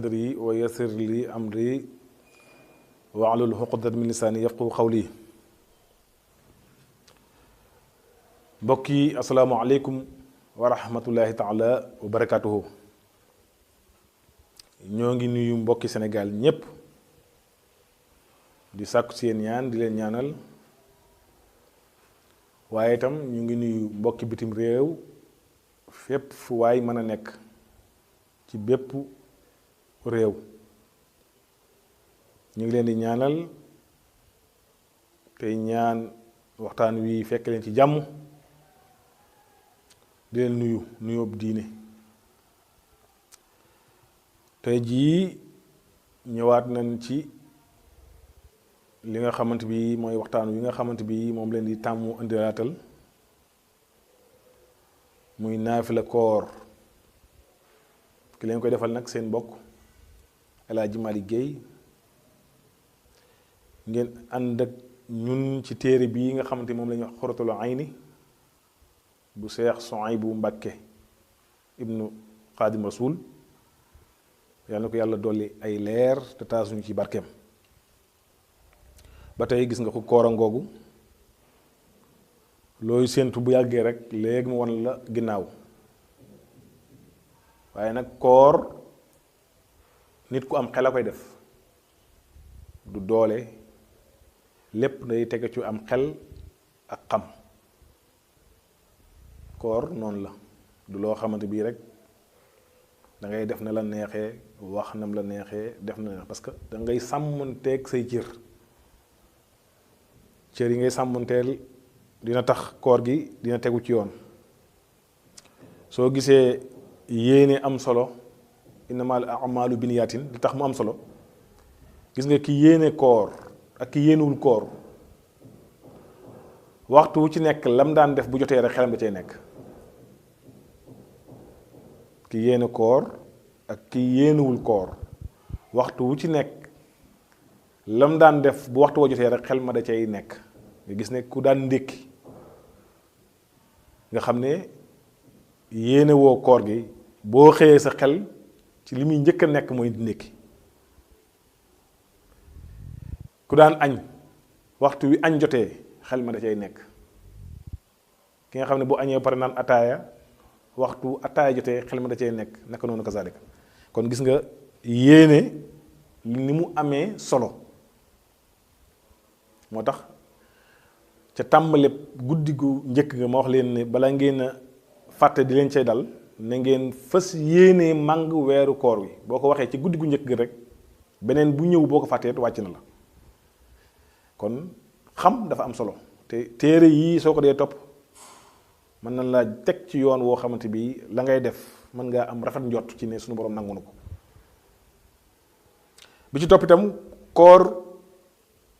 sadri wa yassir li amri wahlul uqdatan min lisaani yafqahu qawli. mbokk yi asalaamaaleykum wa rahmatullahi taala wa barakatuhu. ñoo ngi nuyu mbokki Sénégal ñépp di sàkku seen ñaan di leen ñaanal, waaye itam ñu ngi nuyu mbokki bitim réew fépp fu waay mën a nekk ci bépp réew. ñu ngi leen di ñaanal tey ñaan waxtaan wi fekk leen ci jàmm, di leen nuyu nuyoob diine. tey jii ñëwaat nañ ci li nga xamante bi mooy waxtaan wi nga xamante bi moom leen di tàmmu indilaatal, muy naafila koor. ki leen koy defal nag seen mbokk El Hadji Malick Guèye. ngeen ànd ak ñun ci téere bii nga xamante moom la ñuy wax Xuratul Ayni bu Seex Suhaybu Mbàkke ibnu Xaadim Rasuul. yàlla na ko yàlla dolli ay leer te taasuñu ci barkeem. ba tey gis nga ko koora ngoogu looy séentu bu yàggee rek léegi mu wan la ginnaaw. waaye nag koor nit ku am xel a koy def, du doole, lépp day tege ci am xel ak xam. koor noonu la, du loo xamante bii rek da ngay def na la neexee, wax nam la neexee, def na neex, parce que da ngay sàmmanteeg say cër. cër yi ngay sàmmanteel dina tax koor gi dina tegu ci yoon. soo gisee yéene am solo, innamal a'maalu binniyaatin, li tax mu am solo, gis nga ki yéene koor ak ki yéenewul koor waxtu wu ci nekk lam daan def bu jotee rek xelam da cay nekk. ki yéene koor ak ki yéenewul koor waxtu wu ci nekk lam daan def bu waxtu woo jotee rek xel ma da cay nekk. nga gis ne ku daan ndékki nga xam ne yéene woo koor gi, boo xëyee sa xel ci li muy njëkk a nekk mooy ndékki. ku daan añ waxtu wi añ jotee xel ma da cay nekk. ki nga xam ne bu añee pare naan ataaya, waxtu ataaya jotee xel ma da cay nekk, naka noonu kazaalika. kon gis nga yéene ni mu amee solo. moo tax ca tàmbale guddi gu njëkk nga ma wax leen ne bala ngeen a fàtte di leen cay dal, na ngeen fas yéenee màng weeru koor wi. boo ko waxee ci guddi gu njëkk gi rek beneen bu ñëw boo ko fàtteet wàcc na la. kon xam dafa am solo, te téere yii soo ko dee topp mën na la teg ci yoon woo xamante bi la ngay def mën ngaa am rafet njott ci ne suñu borom nangu na ko. bi ci topp itam koor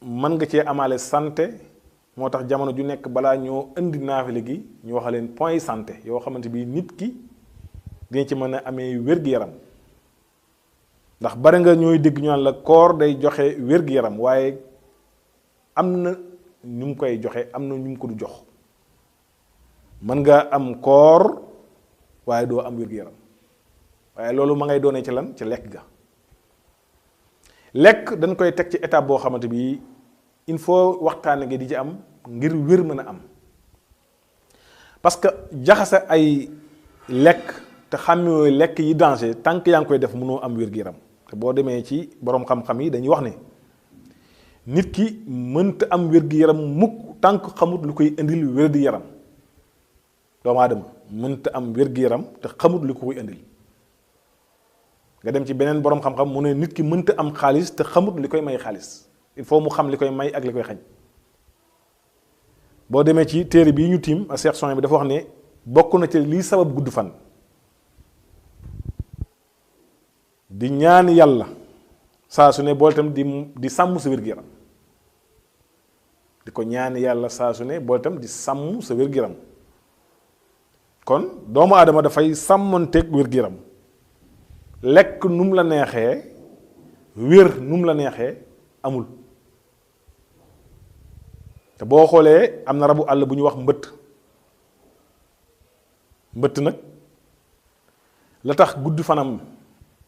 mën nga cee amaale santé. moo tax jamono ju nekk balaa ñoo indi naafile gi ñu wax leen point santé yoo xamante bi nit ki dina ci mën a amee wér-gi-yaram. ndax bari nga ñooy dégg ñu naan la koor day joxe wér-gi-yaram, waaye am na ñu mu koy joxe, am na ñu mu ko du jox. mën nga am koor waaye doo am wér-gi-yaram. waaye loolu ma ngay doonee ci lan, ci lekk ga. lekk dañ koy teg ci étape boo xamante bi il faut waxtaane gi di ci am ngir wér mën a am. parce que jaxase ay lekk te xàmmee lekk yi danger tant que yaa ngi koy def mënoo am wér-gu-yaram. te boo demee ci boroom xam-xam yi dañuy wax ne nit ki mënta am wér-gu-yaram mukk tant que xamut lu koy indil wér-gu-yaram. doomu aadama mënta am wér-gu-yaram te xamut lu ko koy indil. nga dem ci beneen boroom xam-xam mu ne nit ki mënta am xaalis te xamut li koy may xaalis. il faut mu xam li koy may ak li koy xañ. boo demee ci téere bii ñu tiim a Seex Suhaybu bi dafa wax ne bokk na ci lii sabab gudd fan di ñaan yàlla saa su ne boole itam di sàmm sa wér-gu-yaram. di ko ñaan yàlla saa su ne boole itam di sàmm sa wér-gu-yaram. kon doomu aadama dafay sàmmanteeg wér-gu-yaram. lekk nu mu la neexee, wér nu mu la neexee amul. te boo xoolee am na rabu àll bu ñu wax mbëtt. mbëtt nag la tax gudd fanam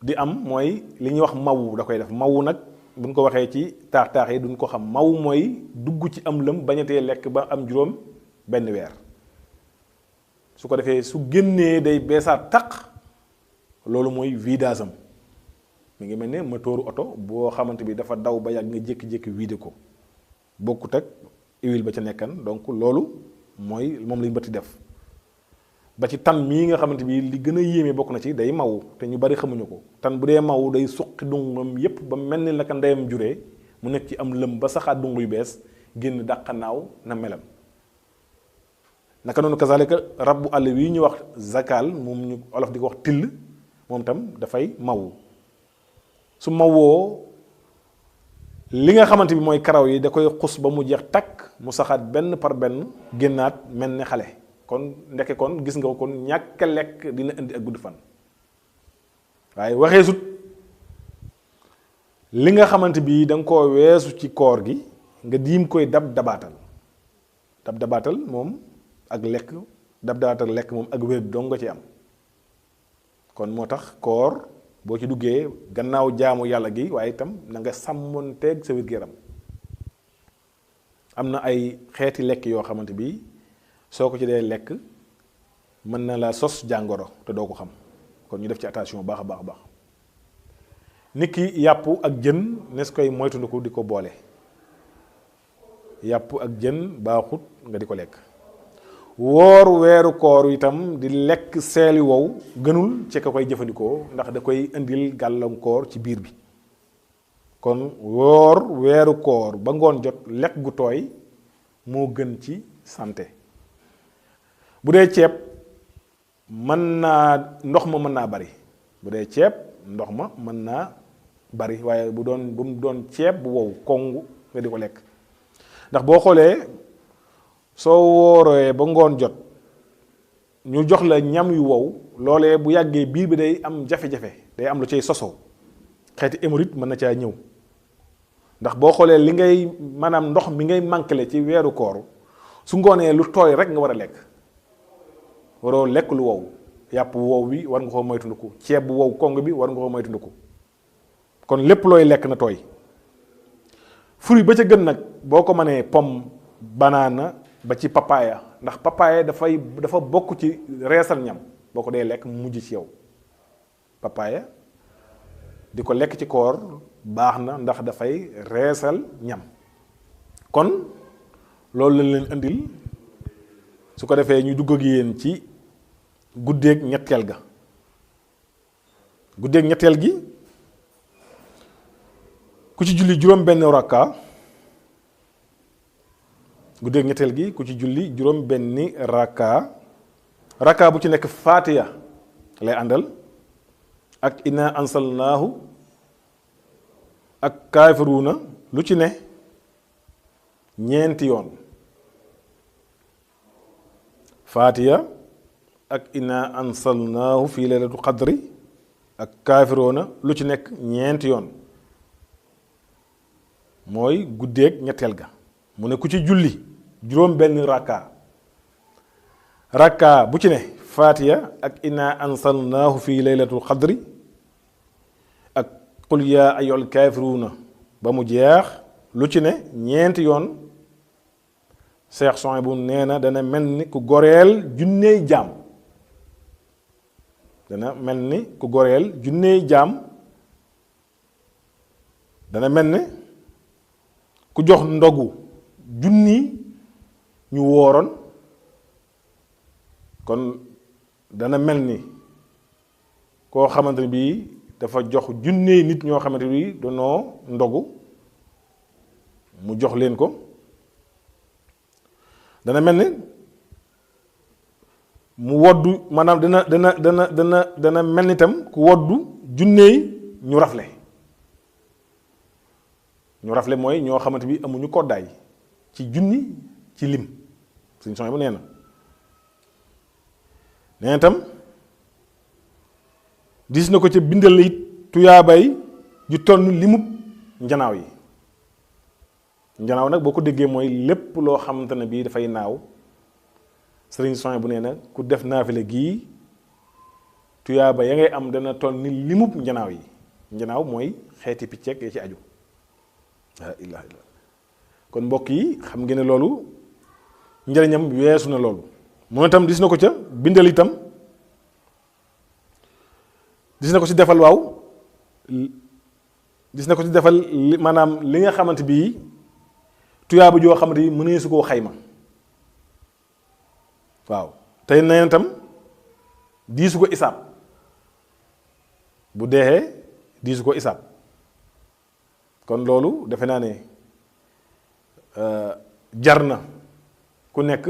di am mooy li ñuy wax mawu da koy def mawu nag buñ ko waxee ci taax yi duñ ko xam mawu mooy dugg ci am lëm bañatee lekk ba am juróom benn weer su ko defee su génnee day beesaat taq loolu mooy vidage am mi ngi mel ne motooru oto boo xamante bi dafa daw ba yàgg nga jékki-jékki vidé ko bokkut ak huile ba ca nekkan donc loolu mooy moom lañ bëtti def ba ci tan mii nga xamante bi li gën a yéeme bokk na ci day maw te ñu bari xamuñu ko tan bu dee maw day suqi dungam yépp ba mel ni la ka ndeyam juree mu nekk ci am lëm ba saxaat dung yu bees génn dàqanaaw na melam naka noonu kazalika rab bu àll wi ñu wax zakal moom ñu olof di ko wax till moom tam dafay maw su mawoo li nga xamante bi mooy karaw yi da koy xus ba mu jeex takk mu saxaat benn par benn génnaat mel ni xale kon ndeke kon gis nga kon ñàkk lekk dina indi ak gudd fan waaye waxee sut li nga xamante bi da nga koo weesu ci koor gi nga diim koy dab dabaatal moom ak lekk dab dabaatal lekk moom ak wér dong nga ci am kon moo tax koor boo ci duggee gannaaw jaamu yàlla gi waaye itam na nga sàmmonteeg sa wér-gu-yaram am na ay xeeti lekk yoo xamante bi soo ko ci dee lekk mën na la sos jàngoro te doo ko xam kon ñu def ci attention baax a baax nit ki yàpp ak jën nes koy moytandiku di ko boole yàpp ak jën baaxut nga di ko lekk woor weeru koor itam di lekk seeli wow gënul ci ka koy jëfandikoo ndax da koy indil gàllankoor ci biir bi kon woor weeru koor ba ngoon jot lekk gu tooy moo gën ci santé bu dee ceeb mën naa ndox ma mën naa bari bu dee ceeb ndox ma mën naa bari waaye bu mu doon ceeb bu wow kongu nga di ko lekk ndax boo xoolee soo wooree ba ngoon jot ñu jox la ñam yu wow loolee bu yàggee biir bi day am jafe-jafe day am lu cay sosoo xeeti hémorroïde mën na caa ñëw ndax boo xoolee li ngay maanaam ndox mi ngay manqué ci weeru koor su ngoonee lu tooy rek nga war a lekk waroo lekk lu wow yàpp wow bi war nga ko moytandiku ceeb bu wow kong bi war nga ko moytandiku kon lépp looy lekk na tooy fruit ba ca gën nag boo ko mënee pomme banana ba ci papaaya ndax papaaya dafa bokk ci reesal ñam boo ko dee lekk mu mujj ci yow papaaya di ko lekk ci koor baax na ndax dafay reesal ñam kon loolu lañ leen indil su ko defee ñu dugg ak yéen ci guddeeg ñetteel ga guddeeg ñetteel gi ku ci julli juróom benn rakka guddeeg ñetteel gi ku ci julli juróom benni rakka bu ci nekk faatiya lay àndal ak inna ansalnaahu ak kaafiruuna lu ci ne ñeenti yoon faatiya ak inna ansalnaahu fii laylatu qadri ak kaafiruuna lu ci nekk ñeenti yoon mooy guddeeg ñetteel ga mu ne ku ci julli juróom benn rakka bu ci ne faatiya ak inna ansalnaahu fii laylatul qadri ak qul yaa ayyuhal kaafiruuna ba mu jeex lu ci ne ñeenti yoon Seex Suhaybu nee na dana mel ni ku goreel junney jaam dana mel ni ku goreel junney jaam dana mel ni ku jox ndogu junni ñu wooroon kon dana mel ni koo xamante ne bii dafa jox junney nit ñoo xamante bi danoo ndogu mu jox leen ko dana mel ni mu woddu maanaam dana mel ni tam ku woddu junney ñu rafle mooy ñoo xamante bi amuñu koddaay ci junni ci lim suñu soxna bu nee na tam dis na ko ca bindal it tuyaabay ju toll limub njanaaw yi njanaaw nag boo ko déggee mooy lépp loo xamante ne bii dafay naaw sëriñ soxna bu nee na ku def naafile gii tuyaaba ya ngay am dana toll ni limub njanaaw yi. njanaaw mooy xeeti picceeg ya ci aju. la ilaha illa kon mbokk yi xam ngeen ne loolu njëriñam weesu na loolu. moom itam dis na ko ca bindal itam dis na ko ci defal waaw dis na ko ci defal maanaam li nga xamante bii tuyaaba joo xamante yi mënee su koo xayma waaw tey nee itam diisu ko isaab bu deexee diisu ko isaab kon loolu defe naa ne jar na ku nekk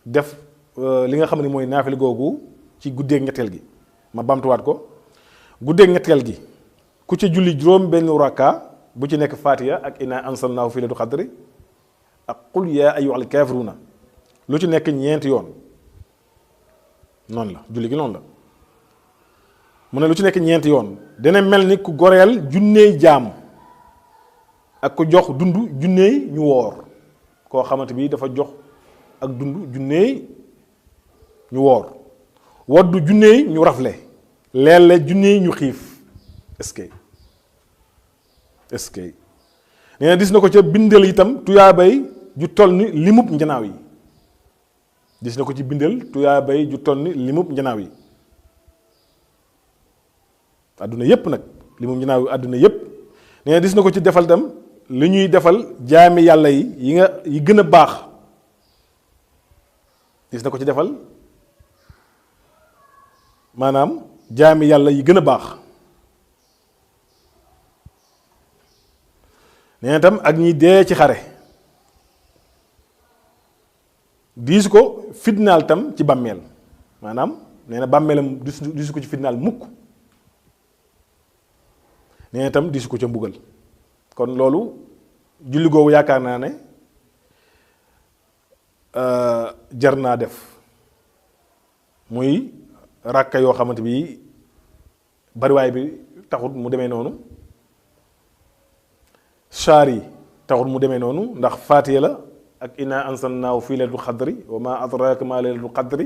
def li nga xam ne mooy naafila googu ci guddeeg ñetteel gi ma bamtuwaat ko guddeeg ñetteel gi ku ci julli juróom benn rakka bu ci nekk Fatiha ak inna anzalnaahu fi laylatul qadri ak qul yaa ayyuhal kaafiruuna lu ci nekk ñeenti yoon noonu la julli gi noonu la mu ne lu ci nekk ñeenti yoon dana mel ni ku goreel junneey jaam ak ku jox dund junneey ñu woor koo xamante bi dafa jox ak dund junneey ñu woor waddu junneey ñu rafle leelle junneey ñu xiif est-ce que nee na dis na ko ca bindal itam tuyaabay ju toll ni limub njanaaw yi dis na ko ci bindal tuyaabay ju toll ni limub njanaaw yi àdduna yépp nag limub njanaaw yi àdduna yépp nee na dis na ko ci defal itam li ñuy defal jaami yàlla yi gën a baax dis na ko ci defal maanaam jaami yàlla yi gën a baax nee na tam ak ñi dee ci xare diisu ko fitnaal tam ci bàmmeel maanaam nee na bàmmeelam diisu ko ci fitnaal mukk nee na tam diisu ko ca mbugal kon loolu julli googu yaakaar naa ne jar naa def muy ràkka yoo xamante bi bariwaay bi taxut mu demee noonu saar yi taxut mu demee noonu ndax Faatiha la ak inna anzalnaahu fi laylatul qadri wa ma adraka ma laylatul qadri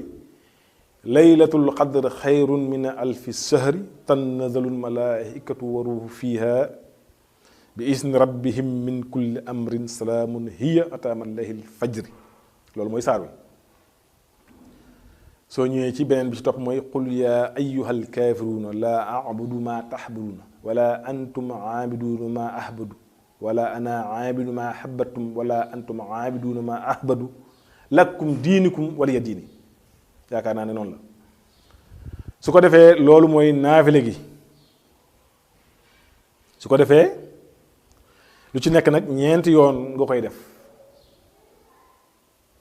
laylatul qadri xayrun min alfi sahri tanazalul malaikatu wa ruuhu fiha bi isni rabbihim min kulli amrin salaamun hiya ataamal layl fajri loolu mooy saar wi soo ñëwee ci beneen bi ci topp mooy qul yaa ayyuhal kaafiruuna laa a'budu maa ta'buduuna wala antum aabiduuna maa ahbadu wala ana aabidu maa habbatum wala antum aabiduuna maa ahbadu lakum diinikum waliya diini yaakaar naa ne noonu la su ko defee loolu mooy naafile gi su ko defee lu ci nekk nag ñeenti yoon nga koy def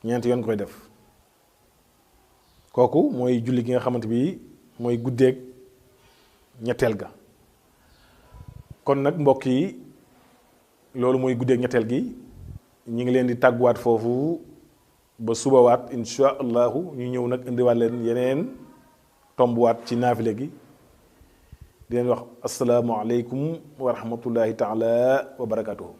ñeenti yoon nga koy def kooku mooy julli gi nga xamante bi mooy guddeeg ñetteel ga kon nag mbokk yi loolu mooy guddeeg ñetteel gi ñu ngi leen di tàgguwaat foofu ba subawaat insha allahu ñu ñëw nag indiwaat leen yeneen tombuwaat ci naafile gi di leen wax asalaamu aleykum wa rahmatullahi taala wa barakatuhu